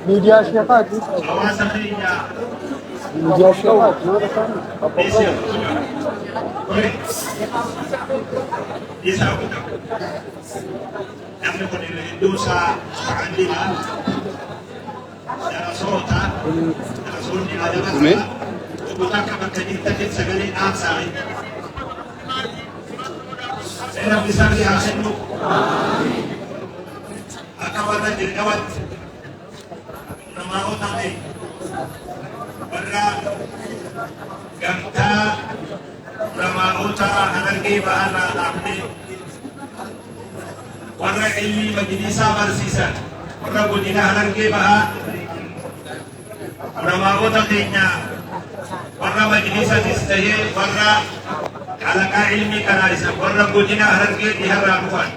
Miidiyaa sheekaati. Hawaasa keenya Miidiyaa sheekaati. Isa namni kun hedduu isaa ta'allima darasoota darasoonni adaba qaba tokko takka bakka jirtanitti sagalee dhaamsaa. Rabbi sabri haa kennu. Akka warra dirqamatti ulamaa'ota ta'e, warra gamtaa ulamaa'ota Harargee Baharraa dhaabne, warra ilmii majlisaa barsiisan, warra godina Harargee Bahaa, ulamaa'ota keenya, warra majlisatis ta'ee warra halaqaa ilmii qaraarisan, warra godina Harargee dhiharraa dhufan,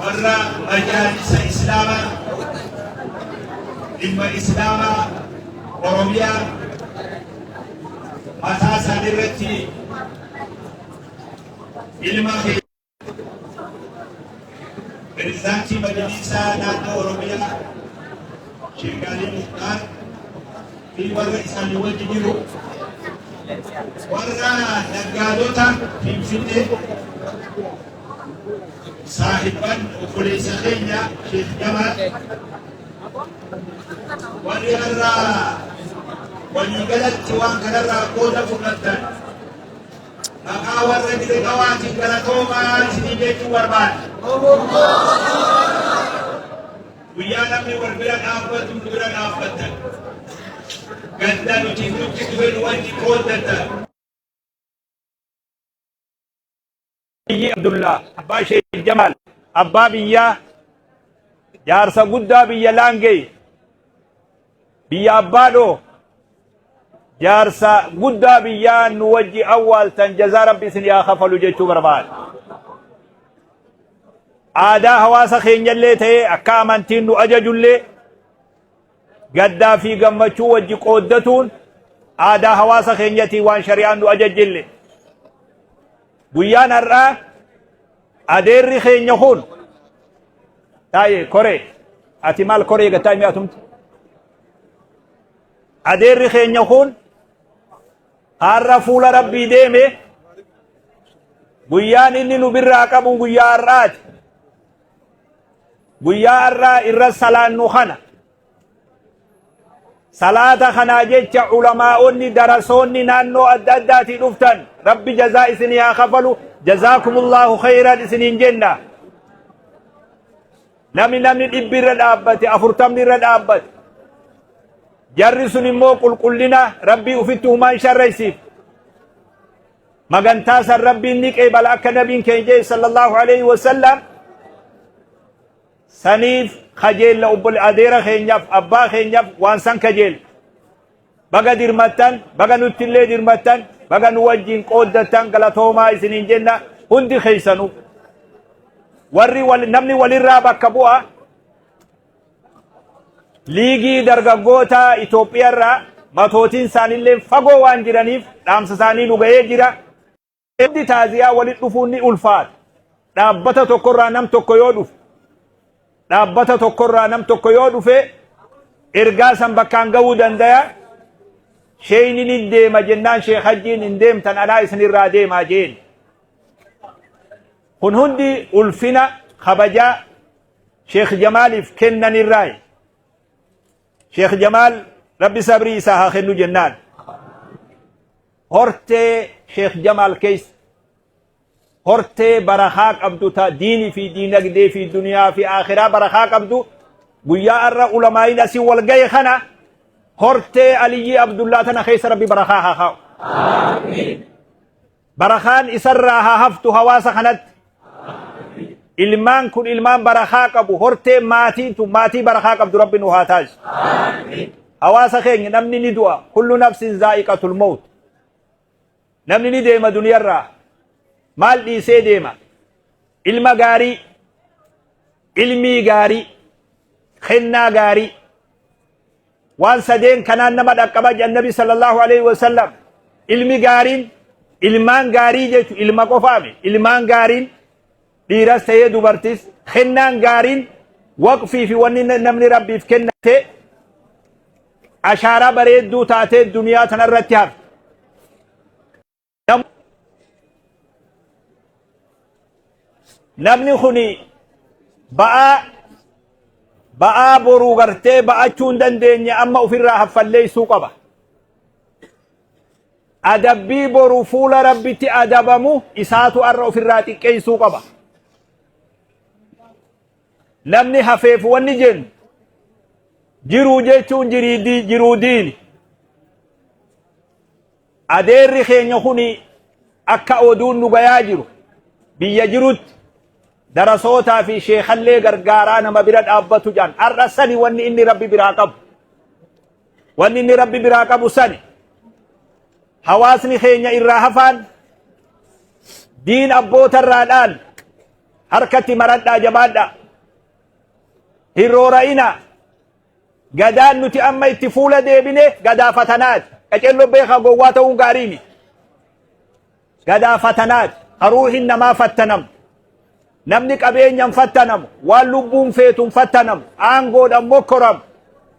warra majaalisa Islaamaa, dhimma Islaamaa Oromiyaa mataa isaanii irratti ilma kee pirezidaantii majlisaa naannoo Oromiyaa Sheekaalii Muktaar fi warra isaanii wajji jiru, warra naggaadota Finfinnee, saahibban obboleessa keenya Sheekh Jamaal, warri har'a waliigalatti waan kanarraa qooda fudhattan, maqaa warra Dire Dhawaatiin galatoomaa isinii jechuu barbaada. Guyyaa namni wal bira dhaabbatu nu bira dhaabbattan. Gadda nuti nutti dhufe nu wajji qooddattan. Biyyi Abdullaa, abbaa Sheekh Jamaal, abbaa biyyaa, jaarsa guddaa biyya Laangee, biyya Abbaadhoo, jaarsa guddaa biyyaa nu wajji awwaaltan, jazaa Rabbi isin yaa kafalu jechuu barbaada. Aadaa hawaasa keenyallee ta'ee akka amantiin nu ajajullee gaddaa fi gammachuu wajji qooddatuun aadaa hawaasa keenyatii, waan shari'aan nu ajajjille. Guyyaan har'aa adeerri keenya kun taa'e koree ati maal koree gattaa mi'atumti. Adeerri keenya kun har'a fuula Rabbii deeme. Guyyaan inni nu birraa qabu guyyaa har'aati. Guyyaa har'aa irra salaannu kana, salaata kanaa jecha ulamaa'onni, darasoonni naannoo adda addaatii dhuftan, Rabbi jazaa isinii haa kafalu, jazaakumullahu khayran isiniin jenna. Namni 100 irra dhaabbate, 40 irra dhaabbate, jarri sun immoo qulqullina Rabbii ufitti humaan sharraysiif magantaa san Rabbiin ni qeebala, akka nabiin keenya jedhe sallallahu alaihi wasallam. Saniif kajeella obbole adeera keenyaaf, abbaa keenyaaf waan san kajeella. Baga dirmattan, baga nuttillee dirmattan, baga nu wajjin qooddattan, galatoomaa isiniin jenna hundi keessanuu. Warri wal, namni walirraa bakka bu'a. Liigii dargaggoota Itoophiyaarraa matootiin isaaniillee fagoo waan jiraniif dhaamsa isaanii nu ga'ee jira. Hundi taaziyaa walitti dhufuun ni ulfaata. Dhaabbata tokkorraa nam tokko yoo dhufe, dhaabbata tokkorraa nam tokko yoo dhufe, ergaa san bakkaan ga'uu danda'a. Sheeyni ni deema jennaan, Sheekh Hajjiin hin deemtan, anaa isinirraa deemaa jeen. Kun hundi ulfina kabajaa Sheekh Jamaaliif kennanirraayi. Sheekh Jamaal Rabbi sabrii isaa haa kennu jennaan. Hortee Sheekh Jamaal keessa hortee barakaa qabdu, ta diinii fi diinagdee fi duniyaa fi akhiraa barakaa qabdu, guyyaa har'a ulamaa'iin asii wal gahe kana, hortee Aliyyii Abdullaa tana keessa Rabbi barakaa haa kaa'u. Barakaan isarraa haa haftu hawaasa kanatti. Ilmaan kun ilmaan barakaa qabu, hortee maatiin tun maatii barakaa qabdu Rabbi nu haa taasisu. Hawaasa keenya, namni ni du'a. Kullu nafsin zaa'iqatul mawt. Namni ni deema duniyarraa. Maal dhiisee deema? Ilma gaarii, ilmii gaarii, kennaa gaarii. Waan sadeen kanaan nama dhaqqaba jedhan Nabi sallallahu alaihi wasallam. Ilmi gaariin, ilmaan gaarii jechuun ilma qofaami. Ilmaan gaariin dhiiras ta'ee dubartis, kennaan gaariin Waqfii fi wanni namni Rabbiif kennate ashaaraa bareedduu taatee duniyaa tanarratti hafte. Namni kun ba'aa ba'aa boruu gartee ba'achuu hin dandeenye amma ofirraa haffalleessuu qaba. Adabbii boru fuula Rabbitti adabamu isaatu arra ofirraa xiqqeessuu qaba. Namni hafeef wanni jennu jiruu jechuun jiruu diini. Adeerri keenya kun akka oduun nu gayaa jiru biyya jirutti darasootaa fi sheekallee gargaaraa nama bira dhaabbatu jedhan. Har'a sani wanni inni Rabbi biraa qabu. Wanni inni Rabbi biraa qabu sani. Hawaasni keenya irraa hafaan diin abboota irraa dhaal harkatti maradhaa jabaadhaa. Hin roora'inaa. Gadaan nuti amma itti fuula deebine gadaa fatanaati. Qaceelloo beekaa gowwaa ta'uun gaarii miti. Gadaa fatanaati. Haruuhin namaa fattanamu. Namni qabeenyan fattanamu. Waan lubbuun feetun fattanamu. Aangoodhaan mokkoramu.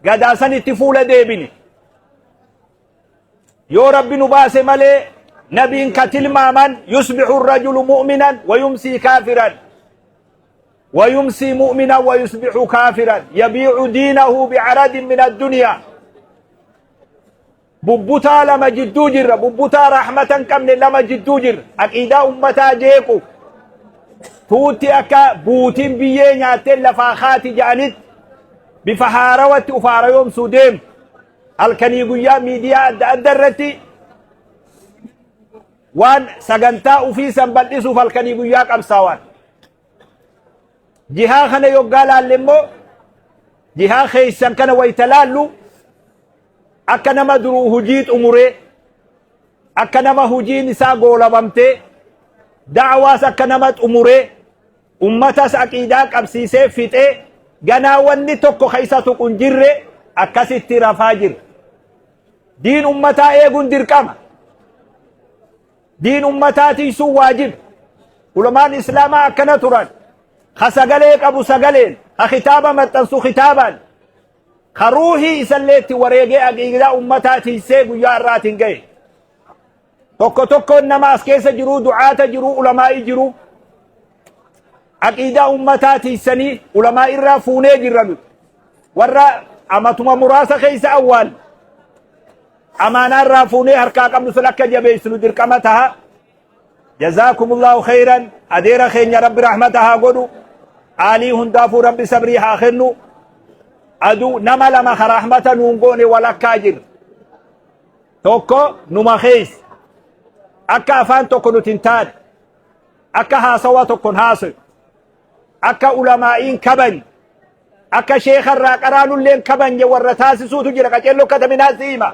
Gadaa san itti fuula deebine. Yoo Rabbi nu baase malee nabiin ka tilmaaman yusbihu rajulu mu'minan wa yumsii kaafiran. ويمسي مؤمنا ويصبح كافرا يبيع دينه بعرض من الدنيا. Bubbutaa lama jidduu jirra. Bubbutaa rahmatan qabne lama jidduu jirra. Aqiidaa ummataa jeequ. Tuutti akka buutiin biyyee nyaattee lafaa kaati ja'anitti bifa haarawatti uf haarayoomsuu deemu. Halkanii guyyaa miidiyaa adda adda irratti waan sagantaa ufii san bal'isuuf halkanii guyyaa qabsaawaan. Jihaa kana yoggaa laalle immoo, jihaa keeysan kana wayta laallu, akka nama duruu hujii xumuree, akka nama hujiin isaa goolabamtee, da'waas akka nama xumuree, ummatas aqiidaa qabsiisee fixee, ganaa wanni tokko ka isa tuqu hin jirre akkasitti rafaa jira. Diin ummataa eeguun dirqama. Diin ummataa tiisuun waajiba. Ulamaan islaamaa akkana turan. Ka sagalee qabu sagaleen, ka kitaaba maxxansu kitaabaan, ka ruuhii isallee itti wareegee aqiidaa ummataa tiisee guyyaa irraatiin gahe. Tokko tokkoon nama as keessa jiruu, du'aata jiruu, ulamaa'ii jiruu, aqiidaa ummataa tiisanii ulamaa irraa fuunee jirra nuti. Warra amatuma muraasa keessa awwaal amaanaa irraa fuunee harkaa qabnu sun akka jabeessinu dirqama taha. Jazaakumullahu khayran. Adeera keenya Rabbi rahmata haa godhu. Aalii hundaafuu Rabbi sabrii haa kennu. Aduu nama lama ka rahmata nuun goone walakkaa jirra. Tokko numa keessa. Akka afaan tokko nuti hin taane. Akka haasawa tokkon haasayu. Akka ulamaa'iin kabajne. Akka sheekarraa qaraanulleen kabajne warra taasisuutu jira. Qaceelloo kataminaa si hima.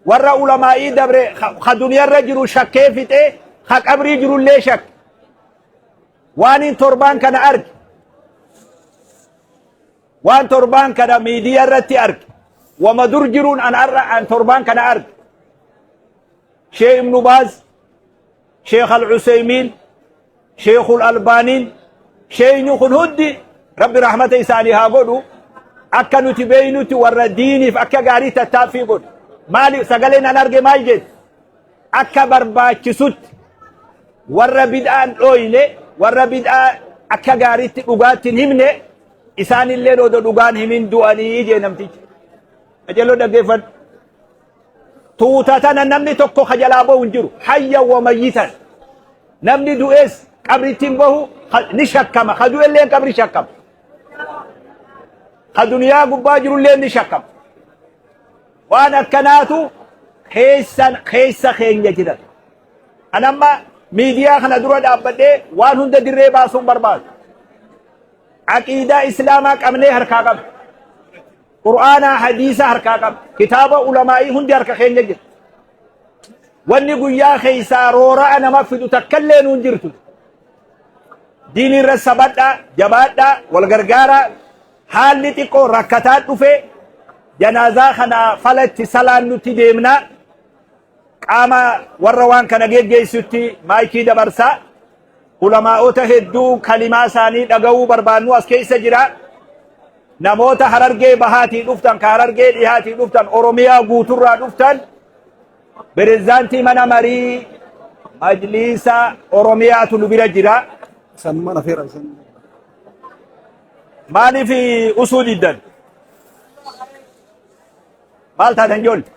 Warra ulamaa'ii dabre ka duniyarra jiru shakkee fixee, ka qabrii jirullee shakke. Waan hin torbaan kana arge. Waan torbaan kana miidiyaa irratti arge. Wama dur jiruun an arra an torbaan kana arge. Sheekh Ibnu Baaz, Sheekh Al-Usaymiin, Sheekhul Albaaniin, sheeyni kun hundi Rabbi rahmata isaanii haa godhu. Akka nuti beeynutti warra diiniif akka gaarii tattaaffii godhu. Maali sagaleen an arge maal jedhu? Akka barbaachisutti warra bid'aan dhooyne, warra bid'aa akka gaariitti dhugaatti hin himne, isaanillee odoo dhugaan himin du'anii jee namtichi. Qajeeloo dhaggeeffadhu. Tuuta tana namni tokko ka jalaa bahu hin jiru. Hayyan wa mayyitan. Namni du'es qabritti hin bahu, ni shakkama. Ka du'ellee qabri shakkama. Ka duniyaa gubbaa jirullee ni shakkama. Waan akkanaatu keessan keessa keenya jiran. An amma miidiyaa kana dura dhaabbadhee waan hunda dirree baasuun barbaadu. Aqiidaa islaamaa qabnee harkaa qabna. Qur'aanaa hadiisa harkaa qabna. Kitaaba ulamaa'ii hundi harka keenya jira. Wanni guyyaa keessaa roora'a nama fidu takkallee nuun jirtu. Diin irra sabadhaa, jabaadhaa, wal gargaaraa. Haalli xiqqoo rakkataa dhufe janaazaa kana falatti salaan nutti deemnaa. Qaama warra waan kana geggeessutti maayikii dabarsaa. Ulamaa'ota hedduu kalimaa isaanii dhaga'uu barbaannu as keessa jira. Namoota Harargee Bahaatii dhuftan, ka Harargee Dhihaatii dhuftan, Oromiyaa guuturraa dhuftan, pirezidaantii mana marii Majliisa Oromiyaatu nu bira jira. Sanuma nafeera isan. Maaliif usuu diddan? Maal taatan ijoollee?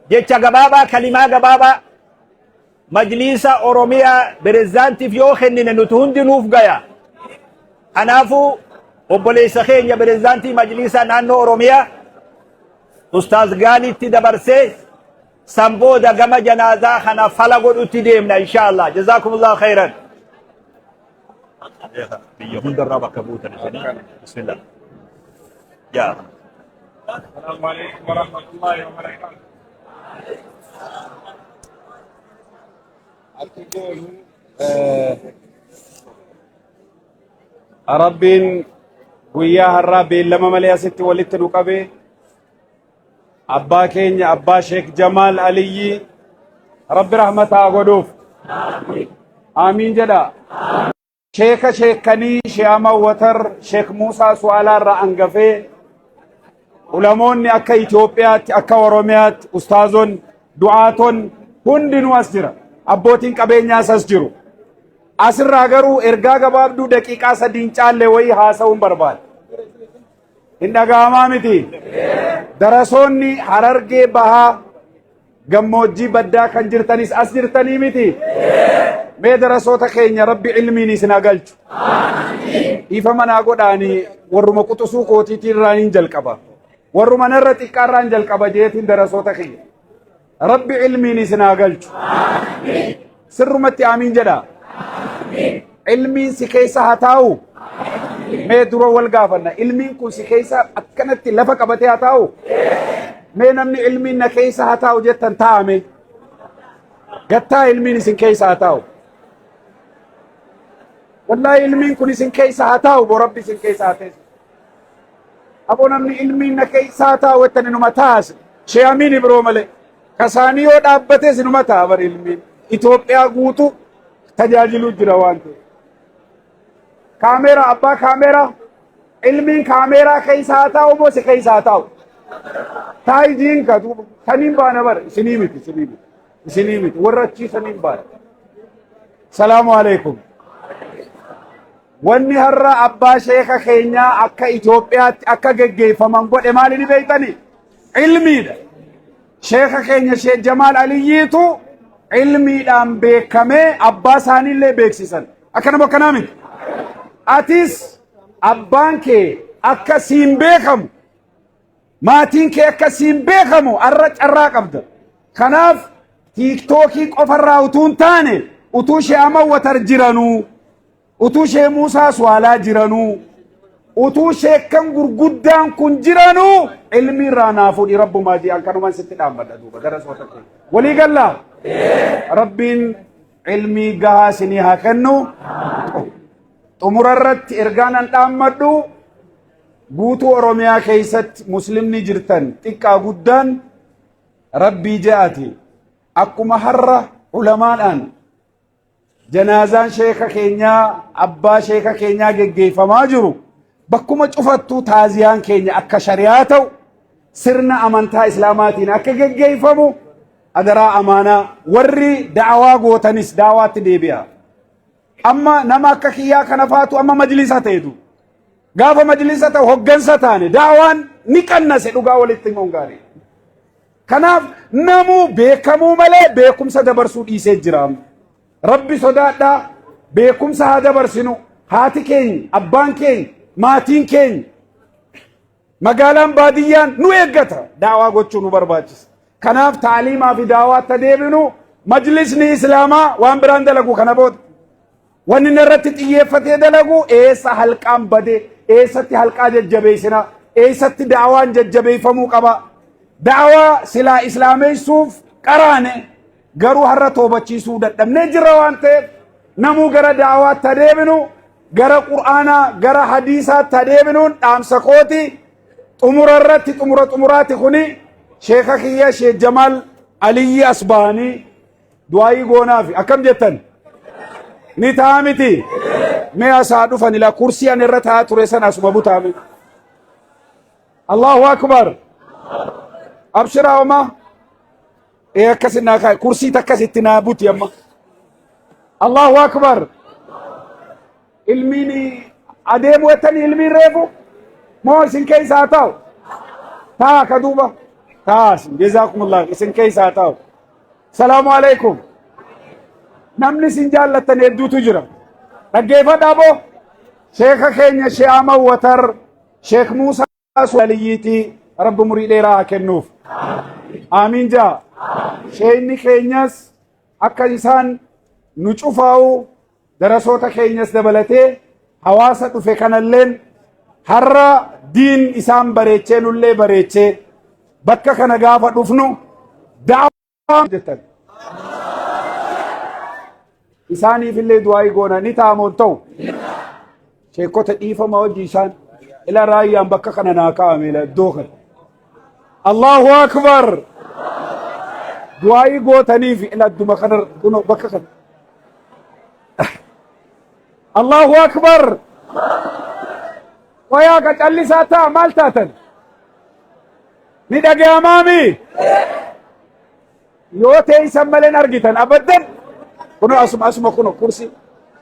Jecha gabaabaa, kalimaa gabaabaa Majliisa Oromiyaa pirezidaantiif yoo kennine nuti hundi nuuf gaya. Kanaafuu obboleessa keenya pirezidaantii Majliisa naannoo Oromiyaa Ustaaz Gaaliitti dabarsee san booda gama janaazaa kana fala godhutti deemna insha Allah. Jazaakumullahu khairan. Biyya hundarraa bakka buutan isin. Bismillah. Yaa. السلام عليكم ورحمة الله وبركاته. Rabbiin guyyaa har'aa beellama malee asitti walitti nu qabe, abbaa keenya abbaa Sheek Jamaal Aliyyi Rabbi rahmata haa godhuuf. Aamiin jedha. Sheeka sheekkanii Shee Ahmad Watar, Sheek Muusaa Su'aalaa irraa hangafee ulamoonni akka Itoophiyaatti, akka Oromiyaatti, ustaazonni, du'aatonni hundinuu as jira. Abbootiin qabeenyaas as jiru. Asirraa garuu ergaa gabaabduu daqiiqaa 3n caalle wayii haasa'uun barbaada. Hin dhaga'amaa miti. Darasoonni Harargee Bahaa gammoojjii baddaa kan jirtanis as jirtanii miti. Mee darasoota keenya, Rabbi ilmiin isin haa galchu. Dhiifama naa godhaanii, warruma quxusuu kootiitiin irraa hin jalqaba. Warruma narra xiqqaa irraa hin jalqaba jeetiin darasoota kiyya. Rabbi ilmiin isin haa galchu. Sirrumatti aamiin jedha. Ilmiin si keessa haa taa'u. Mee dura wal gaafanna. Ilmiin kun si keessa akkanatti lafa qabatee haa taa'u. Mee namni ilmiin na keessa haa taa'u jettan taa'ame. Gattaa, ilmiin isin keessa haa taa'u. Wallaahi, ilmiin kun isin keessa haa taa'u, boo Rabbi isin keessa haa teessu. Aboo, namni ilmiin na keessa haa taa'u jettan inuma taase. Shee Amiin Ibroo malee. Kasaanii yoo dhaabbates inuma ta'a bar ilmiin. Itoophiyaa guutuu tajaajiluu jira waan ta'eef. Kaameeraa, abbaa kaameeraa, ilmiin kaameeraa keessa haa taa'u moo si keessa haa taa'u? Taayi jiinka saniin baana bara, isinii miti, isinii miti, isinii miti, warra achii saniin baana. Salaamu alaikum. Wanni har'a abbaa sheeka keenyaa akka Itoophiyaatti akka geggeeffaman godhe maali ni beektanii? Ilmiidha. Sheeka keenya Sheek Jamaal Aliyyiitu ilmiidhaan beekamee abbaa isaaniillee beeksisan. Akkanuma akkanaa miti. Atis abbaan kee akka siin beekamu, maatiin kee akka siin beekamu har'a carraa qabda. Kanaaf TikTokii qofarraa utuu hin taane, utuu Shee Ahmad Watar jiranuu, utuu Shee Muusaa Suwaalaa jiranuu, utuu sheekkan gurguddaan kun jiranuu, ilmi irraa naa fuudhi rabbumaa ji'an kanuman sitti dhaammadha. Duuba gara soota kee walii gallaa, Rabbiin ilmii gahaa isinii haa kennu. Xumura irratti ergaa nan dhaammadhu, guutuu Oromiyaa keessatti muslimni jirtan xiqqaa guddaan, Rabbii je'ati akkuma har'a ulamaadhaan janaazaan sheeka keenyaa, abbaa sheeka keenyaa geggeeffamaa jiru, bakkuma cufattuu taaziyaan keenya akka shari'aa ta'u, sirna amantaa islaamaatiin akka geggeeffamu adaraa amaanaa, warri da'awaa gootanis da'awaatti deebi'a. Amma nama akka kiyyaa kana faatu amma majlisa ta'etu gaafa majlisa ta'u hoggansa taane da'awaan ni qannase, dhugaa walitti himuun gaarii. Kanaaf namuu beekamuu malee beekumsa dabarsuu dhiisee jira. Rabbi sodaadhaa, beekumsa haa dabarsinu. Haati keenya, abbaan keenya, maatiin keenya, magaalaan baadiyyaan nu eeggata. Daawaa gochuu nu barbaachisa. Kanaaf taaliimaa fi daawaatti deebinu. Majlisni islaamaa waan biraan dalagu kana booda. Wanni inni irratti xiyyeeffatee dalagu eessa halqaan bade, eessatti halqaa jajjabeessina, eessatti daawaan jajjabeeffamuu qaba. Daawaa silaa islaameessuuf qaraane, garuu har'a toobachiisuu dadhabnee jirra waan ta'eef, namuu gara daawaatti adeeminu, gara qur'aanaa, gara hadiisaatti adeeminuun dhaamsa kooti. Xumura irratti, xumura xumuraati kuni, sheeka kiyya Sheek Jamaal Aliyyi as bahanii du'aayii goonaafi akkam jettan? Ni ta'a miti. Mee asaa dhufan ila kursii ani irra taa'aa ture sana asuma butaame. Allahu akbar. Abshiraa homaa. Ee akkasin naa kaa'e kursii takkasitti naa buti amma. Allahu akbar. Ilmiin adeemu jettanii ilmiin reefu moo isin keessa haa taa'u? Taa ka duuba. Taa isin jazaakumullah isin keessa haa taa'u. Salaamu alaikum. Namni isin jaallattan hedduutu jira. Dhaggeeffadhaa boo. Sheeka keenya Shee Ahmad Watar, Sheek Muusaa Aliyyiitii Rabbi umurii dheeraa haa kennuuf. Aamiin jaa. Sheeyni keenyas akka isaan nu cufaa'u darasoota keenyas dabalatee hawaasa dhufe kanalleen har'a diin isaan bareechee nullee bareechee bakka kana gaafa dhufnu da'awaa jettan. Isaaniif illee du'aa'ii goona ni ta'amoo hin ta'u. Sheekota dhiifama hojii isaan ila raayyaan bakka kana naa kaa'ame ila iddoo kana. Allahu akbar. Du'aa'ii gootaniif ila adduma kana kunoo bakka kana. Allahu akbar. Qoyaa ka callisaa ta'a maal taatan? Ni dhaga'amaami? Yoo teessan malee hin argitan abaddan. Kunoo asuma asuma kunoo kursii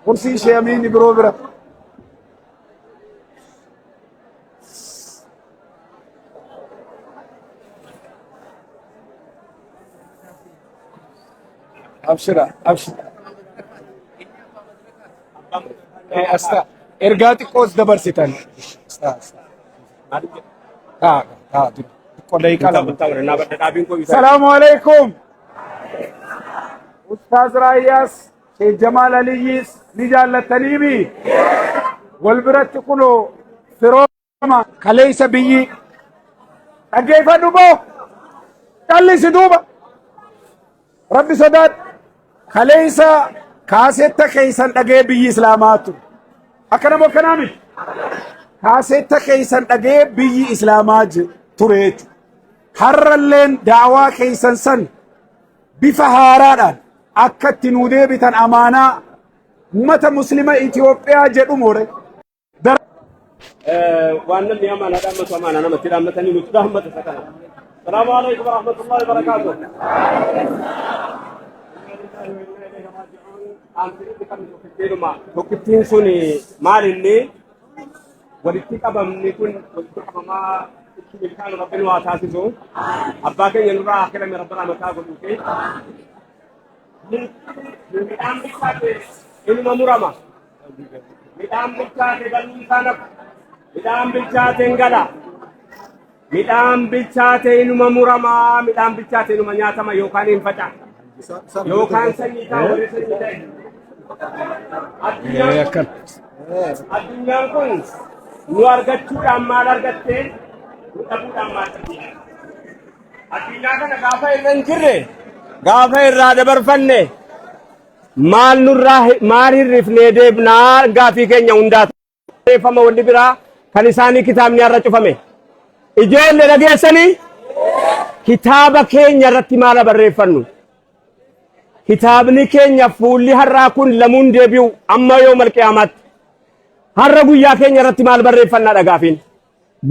kursii ishee amiini biroo bira. Abshira abshira. Asta ergaa xiqqoos dabarsitan. Asta asta. Taa taa xiqqoo daqiiqaa lama. Salaamu alaikum. Ustaaz Raayyaas Sheekh Jamaal Aliyyiis ni jaallattaniimi. Wal biratti kunoo firooma kaleessa biyyi dhaggeeffadhu boo callisi duuba rabbi sodaadhu kaleessa kaasetta keessan dhagee biyyi islaamaa ture akka nama akkanaa miti kaasetta keessan dhagee biyyi islaamaa ture jechuudha har'alleen daawaa keessan san bifa haaraadhaan akka itti nuu deebitan amaanaa ummata muslima Itoophiyaa jedhu moore. Waan namni amaanaa dhaammatu amaanaa namatti dhaammatanii nuti dhaammata isa kana. Salaamu alaikum warahmatullahi wabarakaatuh. Tokkittiin sun maal inni walitti qabamni kun walitti qabamaa itti milkaa'u rabbi nu haa taasisu. Abbaa keenya nurraa haa kename rabbi rahmataa godhuufi. Midhaan bilchaate inuma murama. Midhaan bilchaate galuu isaa nafu. Midhaan bilchaate hin gala. Midhaan bilchaate inuma murama. Midhaan bilchaate inuma nyaatama yookaan hin faca'a. Yookaan sanyii ta'a warri sanyii ta'e. Addunyaan Addunyaan kun nu argachuudhaan maal argatte nu dhabuudhaan maal dhabde. Addunyaa kana gaafa irra hin jirre gaafa irraa dabarfanne maal nurraa maal hirrifnee deemnaa gaafii keenya hundaa barreeffama wanni biraa kan isaanii kitaabni har'a cufame. Ijoollee dhageessanii kitaaba keenya irratti maal barreeffannu? Kitaabni keenya fuulli har'aa kun lamuun deebi'u amma yoo malqiyaamaatti. Har'a guyyaa keenya irratti maal barreeffannaa dhagaafiin?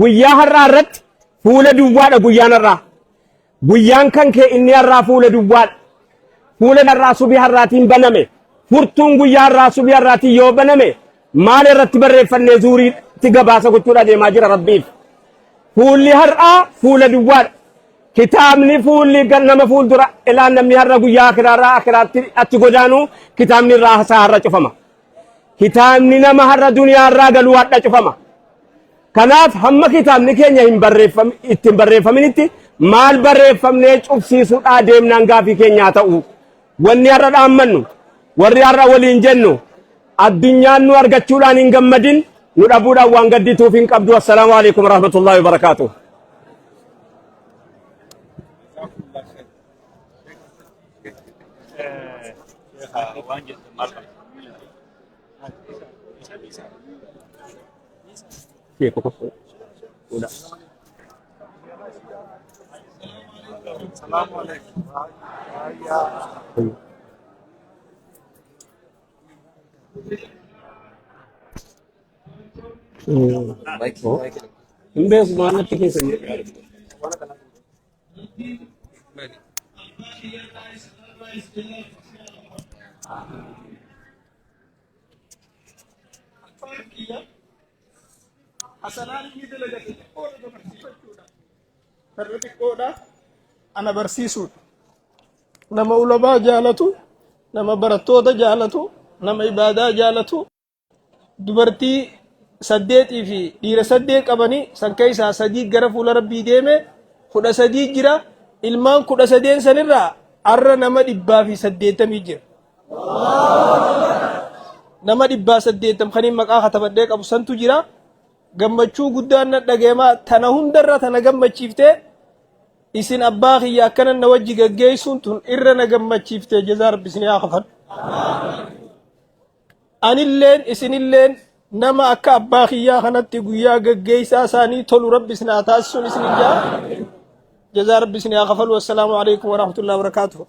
Guyyaa har'aa irratti fuula duwwaadha guyyaan har'aa. Guyyaan kan kee inni har'aa fuula duwwaadha. Fuula har'aa subii har'aatiin baname. Furtuun guyyaa har'aa subii har'aatiin yoo baname maal irratti barreeffannee zuuriitti gabaasa gochuudha deemaa jira Rabbiif. Fuulli har'aa fuula duwwaadha. Kitaabni fuulli nama fuuldura ilaan namni har'a guyyaa akiraarraa akiraatti achi godaanu kitaabni irraa isaa har'a cufama. Kitaabni nama har'a duniyaarraa galuu har'a cufama. Kanaaf hamma kitaabni keenya hin barreeffam itti hin barreeffaminitti maal barreeffamnee cufsiisuudhaa deemnaan gaafii keenyaa ta'u. Wanni har'a dhaammannu warri har'a waliin jennu addunyaan nu argachuudhaan hin gammadin nu dhabuudhaan waan gaddituuf hin qabdu. Assalaamu alaikum warahmatullahi wabarakaatuh. Hin beeku maal natti keessa hin jedhu. Hasanaan inni dalagate xiqqoodha barsiifachuudha. Tarra xiqqoodha ana barsiisuudha. Nama ulamaa jaalatu, nama barattoota jaalatu, nama ibaadaa jaalatu, dubartii saddeetii fi dhiira saddeet qabanii san keessaa sadii gara fuula rabbii deeme 13 jira. Ilmaan 13 sanirraa arra nama 180 jira. Nama 180 kaniin maqaa katabadhee qabu santu jira. Gammachuu guddaan na dhagayama tana hundarra tana gammachiiftee isin abbaa kiyya akkana na wajji gaggeessuun tun irra na gammachiiftee jazaa rabbi isin haa kafalu. Anilleen isinilleen nama akka abbaa kiyyaa kanatti guyyaa gaggeessaa isaanii tolu rabbi isin haa taasisuun isin jaa. Jazaa rabbi isin haa kafalu. Assalaamu alaikum warahmatullahi wabarakatuh.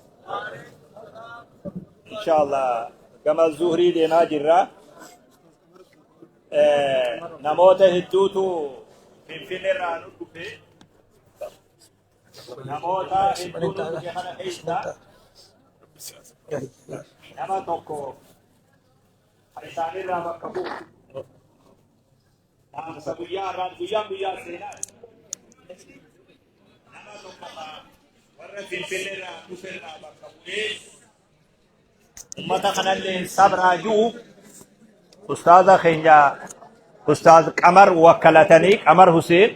Inshallah gama zuhrii deemaa jirra. Namoota hedduutu Finfinnee irraa nu dhufe. Namoota hedduutu dhufe kana keessa nama tokko kan isaanirraa bakka bu'u. Dhaamsa guyyaa har'aa guyyaan guyyaa seenaa. Nama tokko ka warra Finfinnee irraa dhufe irraa bakka bu'ee ummata kanallee sabraa ji'u ustaaza keenya ustaaz Qamar wakkalatanii Qamar Huseen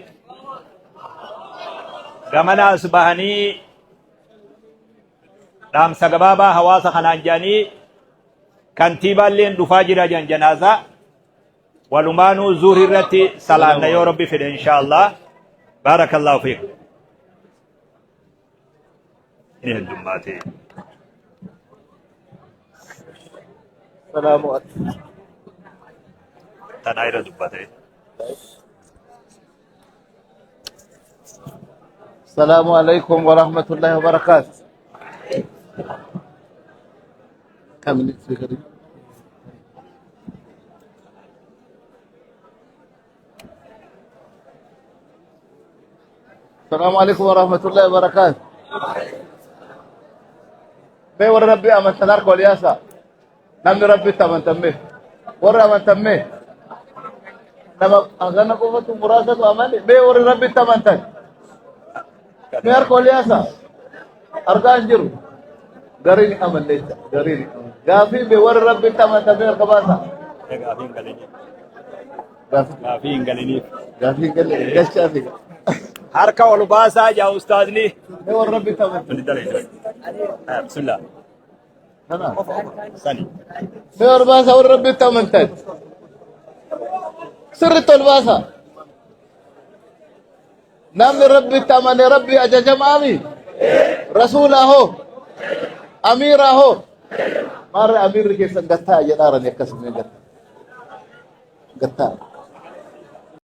gamanaas bahanii dhaamsa gabaabaa hawaasa kanaan jedhanii kantiibaalleen dhufaa jira jedhan janaazaa walumaanuu zuhri irratti salaanna yoo rabbi fedhe insha Allah baarakallahu fiikum. Ni heddummaate. Salaamu alaikum. Tanaa irra dubbate. Salaamu alaikum wa rahmatullahi wa barakaatu. Kamini gadi. Salaamu alaikum wa rahmatullahi wa barakaatu. Mee warra Rabbii amantan harka wal yaasaa. Namni Rabbitti amantan mee. Warra amantan mee. Nama hangana qofatu muraasatu amane mee warri Rabbitti amantan. Mee harka wal yaasaa. Argaa hin jiru. Gariin hin amanne jecha. Gariin hin amanne. Gaafii mee warri Rabbitti amantan mee harka baasaa. Gaafii hin galiniif. Gaafii Gaafii hin galiniif. gaafii hin galle galchaa fi. Harka ol baasaa jaa ustaazni. Mee warri Rabbitti amantan. Bismillah. Kana. Sani. Mee ol baasaa warri Rabbitti amantan. Sirriitti ol baasaa. Namni Rabbitti amane Rabbi ajajamaami. Rasuulaa hoo? Amiiraa hoo? Maarre amiirri keessan gattaa jedhaarani akkasuma gattaa. Gattaa.